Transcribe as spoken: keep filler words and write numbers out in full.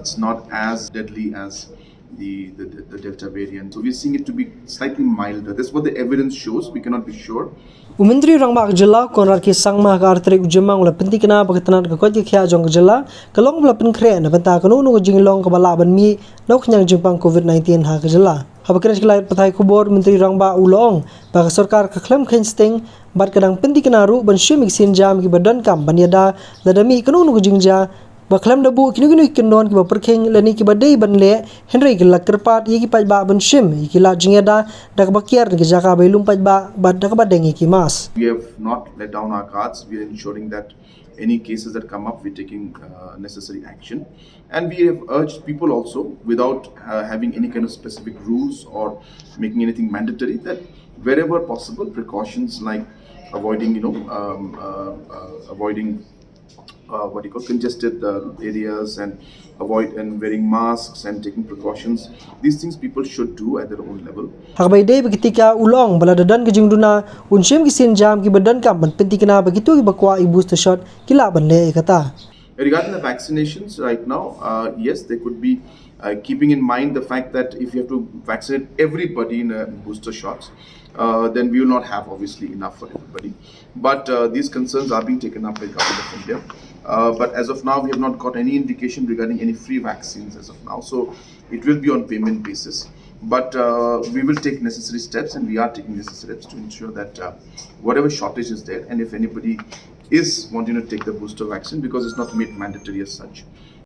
It's not as deadly as the, the, the Delta variant. So we're seeing it to be slightly milder. That's what the evidence shows. We cannot be sure. U Myntri Rangbah ka jylla Conrad K Sangma ha ka ar tarik u Jymmang u la pyntikna ba ka tnat ka koit ka khiah jong ka jylla ka long ba la pynkhreh na bynta kano kano ka jinglong kaba lah ban mih na u khñiang jingpang COVID nineteen ha ka jylla. Haba kren sha ki lad pathai khubor, Myntri Rangbah u la ong ba ka sorkar ka khlem kheiñ sting bad ka dang pyntikna ruh ban shim ïa ki sienjam kiba donkam ban ïada lada mih kano kano ka jingjia, ba khlem da buh kino kino ki kyndon kiba pyrkhing lane kiba dei ban leh, hynrei ki la kyrpad ïa ki paidbah ban shim ïa ki lad jingïada da kaba kiar na ki jaka ba ïalum paidbah bad da kaba deng ïa ki mask. We have not let down our guards. We are ensuring that any cases that come up, we're taking uh, necessary action. And we have urged people also, without uh, having any kind of specific rules or making anything mandatory, that wherever possible, precautions like avoiding, you know, um, uh, uh, avoiding uh, what do you call, congested uh, areas and avoid and wearing masks and taking precautions. These things people should do at their own level. Ha kaba ïadei bad ka tika, u la ong ba lada don ka jingduna, un shim ki sienjam kiba donkam ban pyntikna ba kito kiba kwah ïa ki booster shot ki lah ban leh ïa kata. Regarding the vaccinations right now, uh, yes, there could be, uh, keeping in mind the fact that if you have to vaccinate everybody in a booster shot, uh, then we will not have obviously enough for everybody. But uh, these concerns are being taken up by Government of India. Uh, but as of now, we have not got any indication regarding any free vaccines as of now. So it will be on payment basis. But uh, we will take necessary steps, and we are taking necessary steps to ensure that uh, whatever shortage is there, and if anybody is wanting to take the booster vaccine, because it's not made mandatory as such,